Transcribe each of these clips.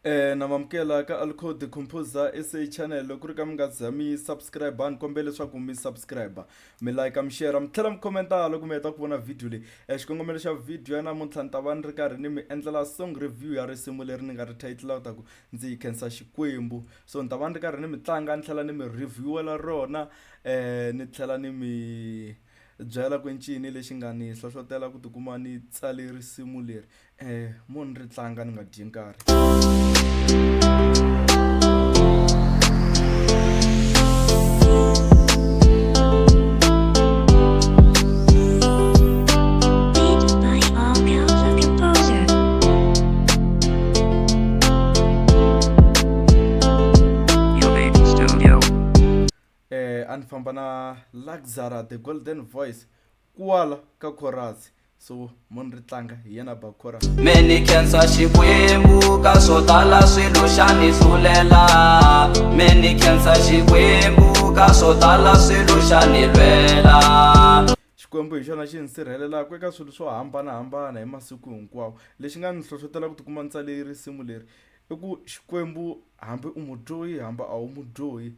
Na mamukela ka Alco the Composer SA channel loko ku ri ka mi nga za mi subscribe ni kombela leswaku mi subscribe mi like mi share mi tlhela mi commenta loko mi heta ku vona video leyi xikongomelo xa video ya namuntlha ni ta va ni ri karhi ni mi endlela song review ya risimu leri ni nga ri title ta ku ndzi yi khensa Xikwembu so ni ta va ni ri karhi ni mi tlanga ni tlhela ni mi review-ela rona ni tlhela ni mi byela ku i ncini lexi nga ni hlohlotela ku tikuma ni tsale risimu leri mo ni ri tlanga ni nga dyi nkarhi. Beat by Alka the Composer. Ubate Studio. A ni famba na Luxara the Golden Voice kwala ka chorus so mo ni ri tlanga hi yena ba chorus. Me ni khensa Xikwembu ka swo tala swilo xa ni hlulela Me ni khensa Xikwembu ka swo tala swilo xa ni lwela. Xikwembu hi xona xi ni sirhelelaka eka swilo swo hambanahambana hi masiku hinkwawo lexi nga ni hlohlotela ku tikuma ni tsale risimu leri i ku Xikwembu hambi u mudyohi hambi a wu mudyohi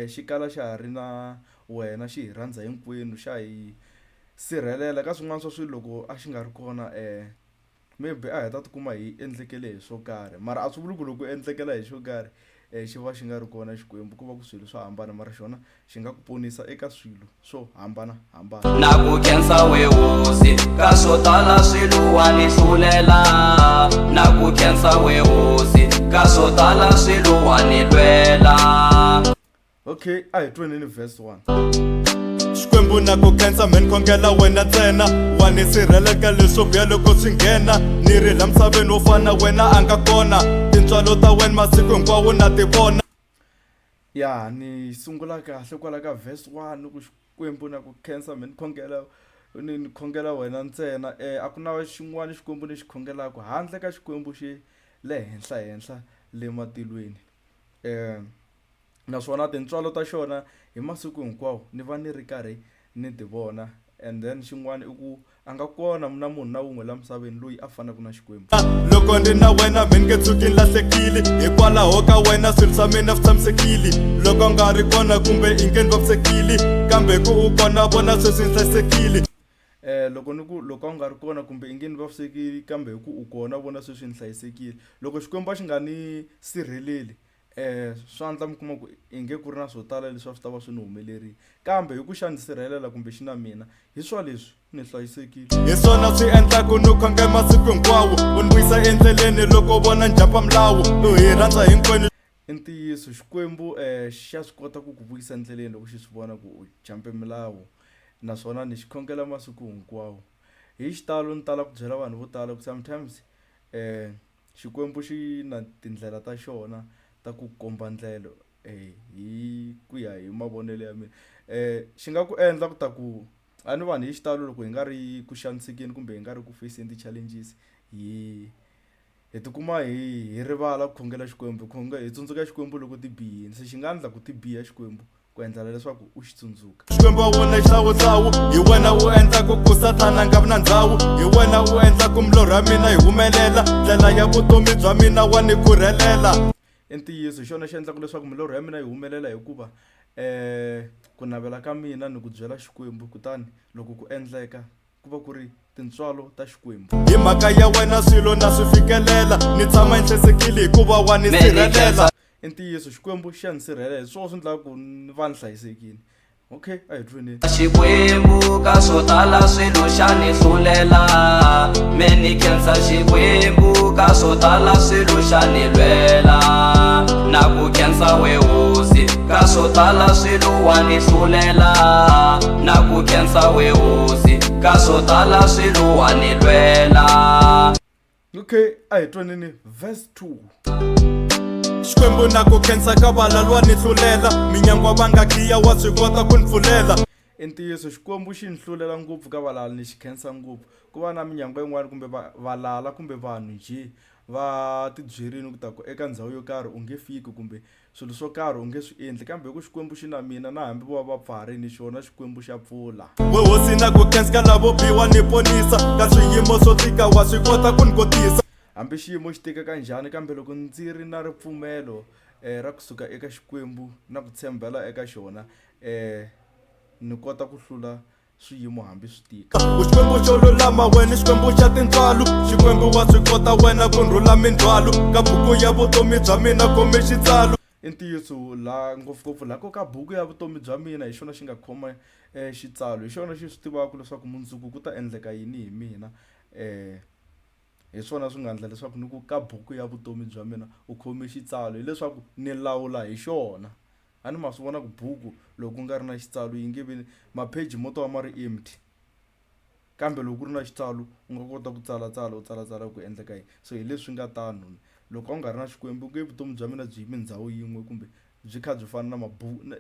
xi kala xa ha ri na wena xi hi rhandza hinkwenu xa hi sirhelela ka swin'wana swa swilo loko a xi nga ri kona maybe a hi ta tikuma hi endlekele hi swo karhi mara a swi vuli ku loko u endlekela hi xo karhi xi va xi nga ri kona Xikwembu ko va ku swilo swo hambana mara xona xi nga ku ponisa eka swilo swo hambanahambana. Na ku khensa we hosi ka swo tala swilo wa ni hlulela Na ku khensa we hosi ka swo tala swilo wa ni lwela. Okay a hi tweneni verse 1. Xikwembu na ku khensa mhe ni khongela wena ntsena wa ni sirhela ka leswo biha loko swi nghena ni ri la misaveni wo fana wena a nga kona tintswalo ta wena masiku hinkwawo na ti vona. Ya ni sungula kahle kwala ka verse 1 ni ku Xikwembu na ku khensa mhe ni khongela ni ni khongela wena ntsena a ku na xin'wana Xikwembu ni xi khongelaka handle ka Xikwembu xi le henhla henhla le matilweni naswona tintswalo ta xona hi masiku hinkwawo ni va ni ri karhi ni ti vona and then xin'wana i ku a nga kona na munhu na wun'we la misaveni loyi a fanaka na Xikwembu. Loko ni na wena me ni nge tshuki ni lahlekile hikwalaho ka wena swilo swa mina swi tshamisekile loko nga ri kona kumbe inge ni vavisekile kambe ku u kona vona sweswi ni hlayisekile. Loko ni ku loko a wu nga ri kona kumbe inge ni vavisekile kambe hi ku u kona vona sweswi ni hlayisekile loko Xikwembu a xi nga ni sirheleli Swa endla mi kuma ku inge ku ri na swo tala leswi a swi ta va swi ni humelerile kambe hi ku xa ni sirhelela kumbe xi na mina hi swa leswi ni hlayisekile. Hi swona swi endlaku ni khonge masiku hinkwawo U ni vuyisa endleleni loko u vona ni jampa milawu U hi rhandza hinkwenu. I ntiyiso Xikwembu xa swi kota ku ku vuyisa endleleni loko xi swi vona ku u jampe milawu naswona ni xi khongela masiku hinkwawo. Hi xitalo ni tala ku byela vanhu vo tala ku sometimes Xikwembu xi na tindlela ta xona ta ku komba ndlela hi ku ya hi mavonelo ya mina xi nga ku endla ku ta ku a ni vanhu hi xitalo loko hi nga ri ku xanisekeni kumbe hi nga ri ku face-eni ti-challenges hi hi tikuma hi hi rivala ku khongela Xikwembu hi hi tsundzuka Xikwembu loko ti bihile se xi nga endla ku ti biha Xikwembu ku endlela leswaku u xi tsundzuka. Xikwembu a wu na xihlawuhlawu hi wena u endlaku ku sathana nga vi na ndhawu hi wena u endlaku milorho ya mina yi humelela ndlela ya vutomi bya mina wa ni khurhelela. I ntiyiso hi xona xi endlaka leswaku milorho ya mina yi humelela hikuva ku navela ka mina ni ku byela Xikwembu kutani loko ku endleka ku va ku ri tintswalo ta Xikwembu. Hi mhaka ya wena swilo na swi fikelela ni tshama ni hlayisekile hikuva wa ni sirhelela. I ntiyiso Xikwembu xa ni sirhelela hi swona swi endlaka ku ni va ni hlayisekile okay a hi tweneni. Xikwembu ka swo tala swilo xa ni hlulela me ni khensa Xikwembu ka swo tala swilo xa ni lwela na ku khensa we hosi ka swo tala swilo wa ni hlulela na ku khensa we hosi ka swo tala swilo wa ni lwela. Okay a hi twaneni verse 2. Xikwembu na ku khensa ka valala wa ni hlulela minyangwa va nga khiya wa swi kota ku ni pfulela. I ntiyiso Xikwembu xi ni hlulela ngopfu ka valala ni xi khensa ngopfu ku va na minyangwa yin'wana kumbe valala kumbe vanhu njhe va tibyerile ku ta ku eka ndhawu yo karhi u nge fiki kumbe Swilo swo karhi u nge swi endli, kambe hi ku Xikwembu xi na mina, na hambi vo va va pfarini, xona Xikwembu xa pfula. We hosi na ku khensa ka lavo biwa ni ponisa, ka swiyimo swo tika wa swi kota ku ni kotisa. Hambi xiyimo xi tika ka njhani kambe loko ndzi ri na ripfumelo ra kusuka eka Xikwembu na ku tshembela eka xona ni kota ku hlula swiyimo hambi swi tika. U Xikwembu xo lulama wena i Xikwembu xa tintswalo Xikwembu wa swi kota wena ku rhula mindzhwalo ka buku ya vutomi bya mina khome xitsalo. I ntiyiso la ngopfungopfu la ko ka buku ya vutomi bya mina hi xona xi nga khoma xitsalo hi xona xi swi tivaka leswaku mundzuku ku ta endleka yini hi mina hi swona swi nga endla leswaku ni ku ka buku ya vutomi bya mina u khome xitsalo hileswaku ni lawula hi xona. A ni ma swi vona ku buku loko ku nga ri na xitsalo yi nge vi mapheji mo to va ma ri empty kambe loko ku ri na xitsalo u nga kota ku tsalatsala u tsalatsala ku endleka yini so hi leswi nga tano loko a ku nga ri na Xikwembu nge vutomi bya mina byi yime ndhawu yin'we kumbe byi kha byi fana na mabuku na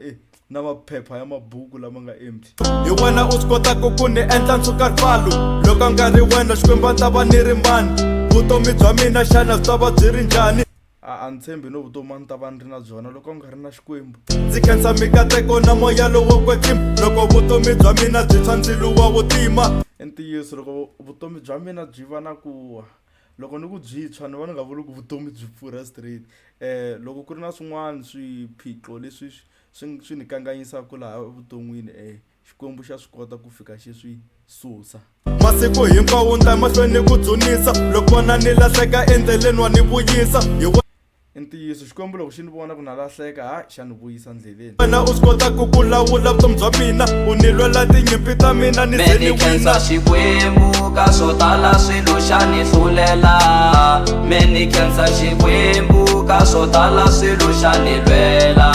na maphepha ya mabuku lama nga empty. Hi wena u swi kotaka ku ni endla nsuka ripfalo loko a nga ri wena Xikwembu a ni ta va ni ri mani vutomi bya mina xana byi ta va byi ri njhani. A a ni tshembi no vutomi a ni ta va ni ri na byona loko a nga ri na Xikwembu. Ndzi khensa mikateko na moya lowo kwetsima loko vutomi bya mina byi tshwa ndzilo wa wu tima. I ntiyiso loko vutomi bya mina byi va na ku loko ni ku byi tshwa ni va ni nga vuli ku vutomi byi pfurha straight loko ku ri na swin'wana swiphiqo leswi swi swi ni kanganyisaka laha evuton'wini Xikwembu xa swi kota ku fika xi swi susa. Masiku hinkwawo ni ta mahlweni ku dzunisa loko vona ni lahleka endleleni wa ni vuyisa hi I ntiyiso Xikwembu loko xi ni vona ku na lahleka ha xa ni vuyisa ndleleni. Wena u swi kotaka ku lawula vutomi bya mina u ni lwela tinyimpi ta mina ni ze ni Me ni khensa wina. Xikwembu ka swo tala swilo xa ni hlulela Me ni khensa Xikwembu ka swo tala swilo xa ni lwela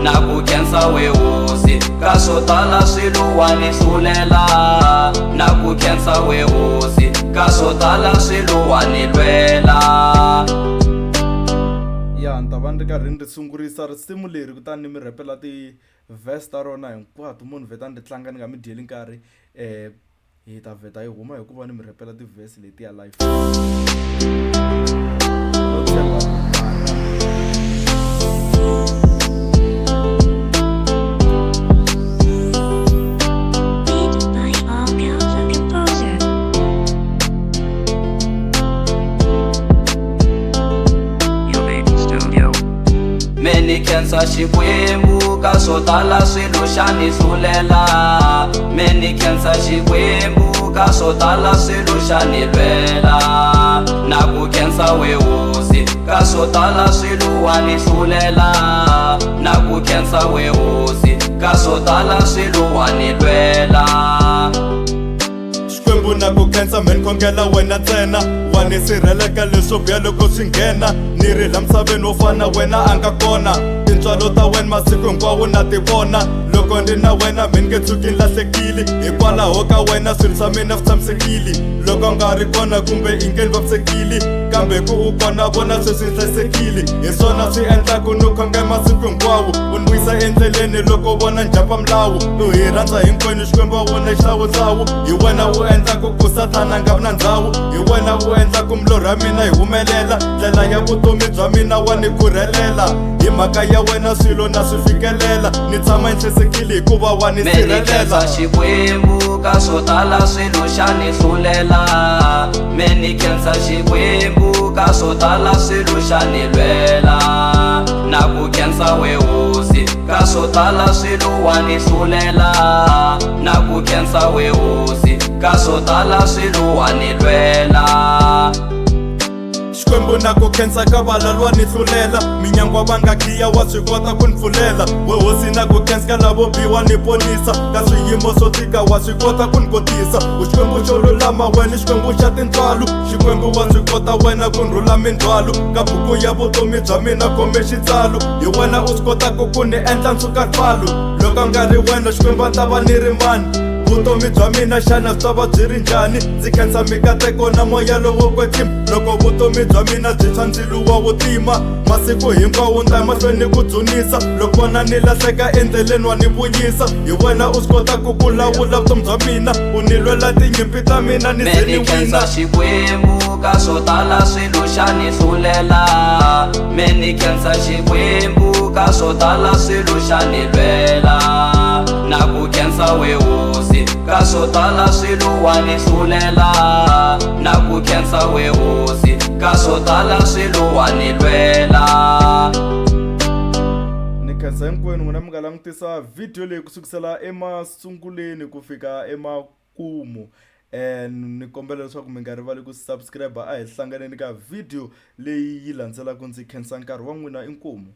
Na ku khensa we hosi ka swo tala swilo wa ni hlulela Na ku khensa we hosi ka swo tala swilo wa ni lwela. Ya ni ta va ni ri karhi ni ri sungurisa risimu leri kutani ni mi rhepela ti-verse ta rona hinkwato mo ni vheta ni ri tlanga ni nga mi dyeli nkarhi hi ta vheta hi huma hikuva ni mi rhepela ti-verse letiya live. No tshemba Beat by Alka the Composer. Studio. Me ni khensa Xikwembu ka swo tala swilo xa ni hlulela Me ni khensa Xikwembu ka swo tala swilo xa ni lwela Na ku khensa we hosi ka swo tala swilo wa ni hlulela Na ku khensa we hosi ka swo tala swilo wa ni lwela. Xikwembu na ku khensa mhe ni khongela wena ntsena wa ni sirhela ka leswo biha loko swi nghena ni ri la misaveni wo fana wena a nga kona tintswalo ta wena masiku hinkwawo na ti vona loko ni ri na wena mhe ni nge tshuki ni lahlekile hikwalaho ka wena swilo swa mina swi tshamisekile loko nga ri kona kumbe inge ni vavisekile kambe ku u kona vona sweswi ni hlayisekile hi swona swi endlaku ni khonge masiku hinkwawo u ni vuyisa endleleni loko vona ni jumpa milawu u hi rhandza hinkwenu Xikwembu a wu na xihlawuhlawu hi wena u endlaku ku sathana a nga vi na ndhawu hi wena u endlaku milorho ya mina yi humelela ndlela ya vutomi bya mina wa ni khurhelela hi mhaka ya wena swilo na swi fikelela ni tshama ni hlayisekile hikuva wa ni Me ni khensa sirhelela. Xikwembu ka swo tala swilo xa ni hlulela Me ni khensa Xikwembu ka swo tala swilo xa ni lwela Na ku khensa we hosi ka swo tala swilo wa ni hlulela Na ku khensa we hosi ka swo tala swilo wa ni lwela. Xikwembu na ku khensa ka valala wa ni hlulela minyangwa va nga khiya wa swi kota ku ni pfulela we hosi na ku khensa ka lavo biwa ni ponisa ka swiyimo swo tika wa swi kota ku ni kotisa u Xikwembu xo lulama wena i Xikwembu xa tintswalo Xikwembu wa swi kota wena ku rhula mindzhwalo ka buku ya vutomi bya mina khome xitsalo hi wena u swi kotaka ku ni endla nsuka ripfalo loko a nga ri wena Xikwembu a ni ta va ni ri mani vutomi bya mina xana byi ta va byi ri njhani ndzi khensa mikateko na moya lowo kwetsima loko vutomi bya mina byi tshwa ndzilo wa wu tima masiku hinkwawo ni ta mahlweni ku dzunisa loko vona ni lahleka endleleni wa ni vuyisa hi wena u swi kotaka ku lawula vutomi bya mina u ni lwela tinyimpi ta mina ni Me ze ni ni khensa wina. Xikwembu ka swo tala swilo xa ni hlulela Me ni khensa Xikwembu ka swo tala swilo xa ni lwela Na ku khensa we hosi ka swo tala swilo wa ni hlulela Na ku khensa we hosi Ka swo tala swilo wa ni lwela. Ni khensa hinkwenu n'wina mi nga langutisa video leyi ku sukisela emasunguleni ku fika emakumu and ni kombela leswaku mi nga rivali ku subscribe a hi hlanganeni ka video leyi yi landzelaka ndzi khensa nkarhi wa n'wina inkomu.